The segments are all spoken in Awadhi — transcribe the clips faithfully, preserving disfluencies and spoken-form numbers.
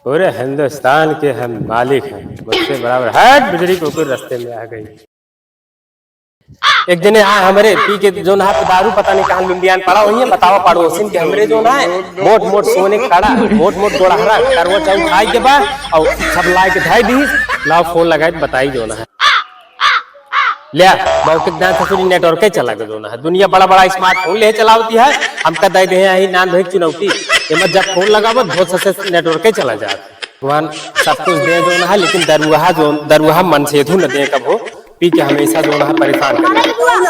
पूरे हिंदुस्तान के हम मालिक हैं, मुझसे बराबर। हट, बिजली कुकुर रास्ते में आ गई। एक जने हाँ हमरे पी के जौन है दारू पता नहीं कहाँ लुंडियान पड़ा हुई है, बतावा पड़ोसिन के हमरे जौन है मोट मोट सोने के कड़ा, मोट मोट गोड़हरा, करवा चौथ खाए के बा और सब लाए के धाई दी, लाओ फोन लगाए बताई जौन है। ले, बहुत के दांत ससुरी नेटवर्क चला गए जौन है, दुनिया बड़ा बड़ा स्मार्टफोन ले चलावती है, हमका दे दे यही नान धोई चुनौती, एमा जब फोन लगावत बहुत ससे नेटवर्क चला जात। भगवान सब कुछ दे जौन है, लेकिन दरुहा जौन, दरुहा मनसेधु न दे कबो, पी के हमेशा जौन है परेशान करे।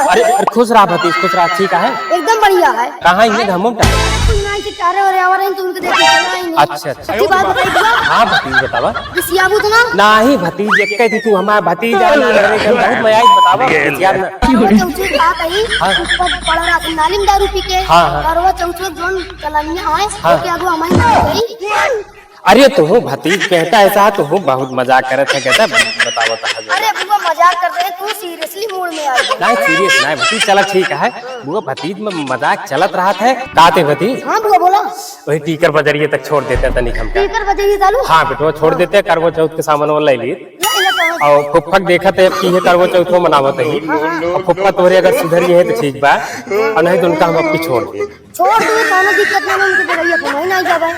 अरे, अरे, खुश रहा भतीज, खुश रहा, ठीक है? एकदम बढ़िया है। कहाँ ये घमंड है? तू ना इसे चारे और आवर हैं, तो उनको देख के चला ही नहीं। अच्छा, अच्छा। सच्ची बात बताई बुआ। हाँ भतीज, बतावा। रिसियाबू तो ना? नाही भतीज, एक कही थी तू हमारा भतीजा ना करे के बहुत मजा आई, बतावा, रिसियाब ना। करवा चौथे का कही, हाँ। ऊपर पड़ा रहा नाली में दारू पी के, हाँ, हाँ। करवा चौथे जौन चलनिया है, हाँ। ओके आगू हमारी ना गई। अरे तुहू भतीज कहता ऐसा, तुहू बहुत मजाक करत है, कहता बताओ, बताओ। अरे बुआ मजाक कर रहे हैं, तू seriously mood में आ गया। नहीं, serious नहीं भतीज, चला ठीक है। बुआ भतीज में मजाक चलत रहत है। का ते भतीज? हाँ बुआ बोला। वही टीकर बजरिए तक छोड़ देते तनिक हमका। टीकर बजरिए चालू? हाँ बेटवा, छोड़ देते, करवा चौथ के सामान वो ले लिए। ले, ले, ले। और फुफ्फक देखत है कि ये करवा चौथ वो मनावत है। हाँ, हाँ। और फुफ्फा तोरे अगर सुधर गए है तो ठीक बा, और नहीं तो उनका हम अब छोड़ दे। छोड़ दे, कोनो दिक्कत ना, उनके बजरिए तो नहीं, नहीं जाबे।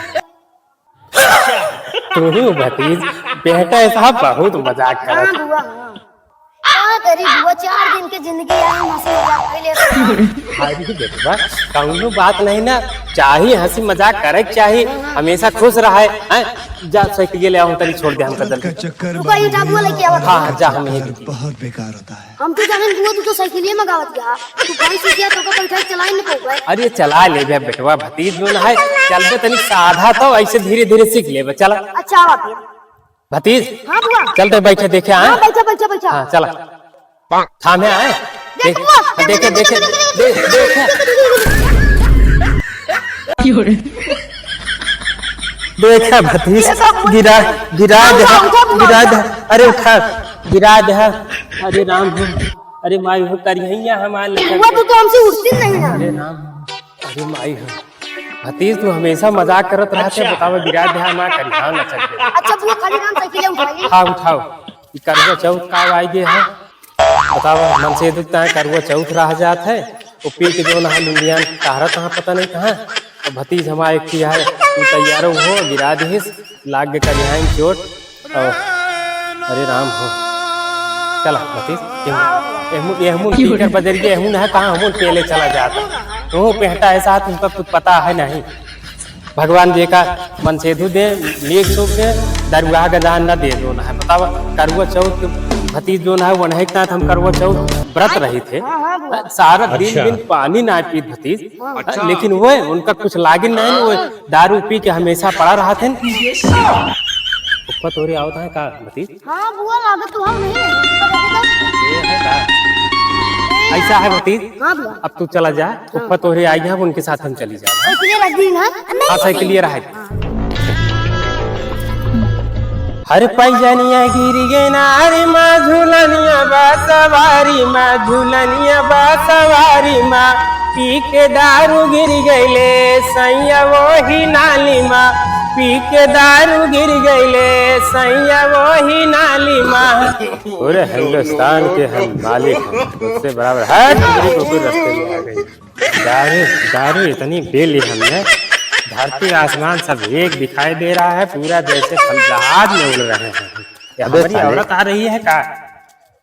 तू भतीज, बेटा ऐसा बहुत मजाक करत। हाँ बुआ, हाँ। का करी बुआ, चार दिन के जिंदगी आई, हंसी मजाक कइले रहो। अरे बेटवा, कौनो बात नहीं ना, चाही हंसी मजाक करे के चाही, हमेशा खुश रहे, हैं? जा साइकिल ले आओ, तनी छोड़ दे हमका जल्दी। तू कहीं जा बुआ लेके आवा। हाँ, हाँ, जा हम यहीं रुकी। बहुत बेकार होता है। हम तो जाने बुआ, तू तो साइकिलिए मंगावत गया। तू कौन सीख गया, तोका बैठा के चलाए न पउबे। अरे चला लेबे बेटवा, भतीज जौन है, चलबे तनी साधा तो ऐसे धीरे धीरे सीख लेबे, चला। अच्छा, आवा फिर। भतीज, हाँ बुआ। चल तो बैठे देखे, हाँ? हाँ, बैठा, बैठा, बैठा। हाँ, चला। थामे आए। देख देख, बुआ, देखे, देखे, देखे, देख, देखे। देखा भतीज, ये सब गिरा, गिरा दे, उठा, उठा, गिरा उठा। दे। अरे उठा, गिरा दे। अरे राम हो, अरे माई हो, करिहैया हमार लड़का। बुआ, तू तो हमसे उठती नहीं ना। अरे राम हो, अरे माई हो। भतीज, तू हमेशा मजाक करत रहत है, अच्छा। बतावा, गिरा दे हमार करिहा ना चल दे। अच्छा, बुआ, खाली नाम साइकिल उठाई। हाँ, उठाओ। ई करवा चौथ का आइ गे है? बतावा, मनसेधु ताय करवा चौथ रह जात है, वो पी के जौन है लुंडियान टहरत है पता नहीं कहाँ। और भतीज हमार एक ठे है, तू तैयारो हो, गिरा दिहिस, लाग के करिहाइन चोट। और अरे राम हो, चला भतीज, एहमू, एहमू टीकर बजरिए, एहमू ना कहाँ, हमू पेले चला जात। तू पेहटा ऐसा, तुमका कुछ पता है नहीं। भगवान जी का मनसेधु दे, नीक सुख दे, दरुआ गजान न दे दो ना है। बतावा, करवा चौथ के भतीज जौन है, वनहे के साथ हम करवा चौथ व्रत रही थे। हाँ, हाँ, बुआ। सारा दिन अच्छा। दिन पानी ना पीत भतीज। हाँ। लेकिन वो उनका कुछ लागिन नहीं, वो दारू पी के हमेशा पड़ा रहत हैं। ऊपर तोरे आवत है का भतीज? हाँ, बुआ, लागत तो हम नहीं है। ये है का? ऐसा है भतीज? हाँ, बुआ। अब तू चला जा, हाँ। ऊपर तोरे आई है, उनके साथ हम चली जा। साइकिलिया रख दी ना? हाँ, साइकिलिया रख। हाँ। हर पैजनिया गिर गे ना रे माँ, झुलनिया बा सवारी माँ, झुलनिया बा सवारी माँ, पी के दारू गिर गईले सैया वही नाली माँ, पी के दारू गिर गईले सैया वही नाली माँ। पूरे हिंदुस्तान के हम मालिक हैं, मुझसे बराबर। हट, मेरी कुकुर रास्ते में आ गई। दारू, दारू इतनी पी ली हमने, धरती आसमान सब एक दिखाई दे रहा है, पूरा जैसे हम जहाज में उड़ रहे हैं। ये अबे हमारी साले। औरत आ रही है का?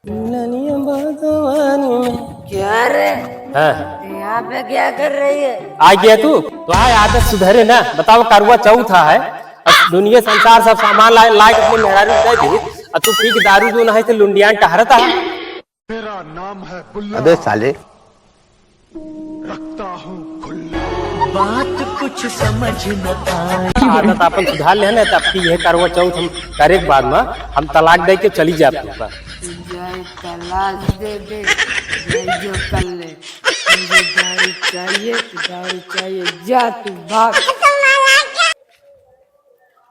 ननिया बागवानी में। क्या रे? हाँ। यहाँ पे क्या कर रही है? आ गया तू? तो आय आदत सुधरे ना। बतावा, करवा चौथ है, अब दुनिया संसार सब सामान लाए, लाए के अपने मेहरारू दे दी, अब तू पी के दारू जो ना है, से लुंडियान टहरता है। मेरा नाम है बुल्ला। अबे साले। रखता हूँ खुला। बात कुछ समझ न आए। आदत आपन सुधार लेहन, तब की यह करवा चौथ हम करे के बाद में हम तलाक दे के चली जाब तू का। जाए तलाक दे दे, जाए जो कर ले। मुझे दारू चाहिए तो दारू चाहिए, जा तू भाग।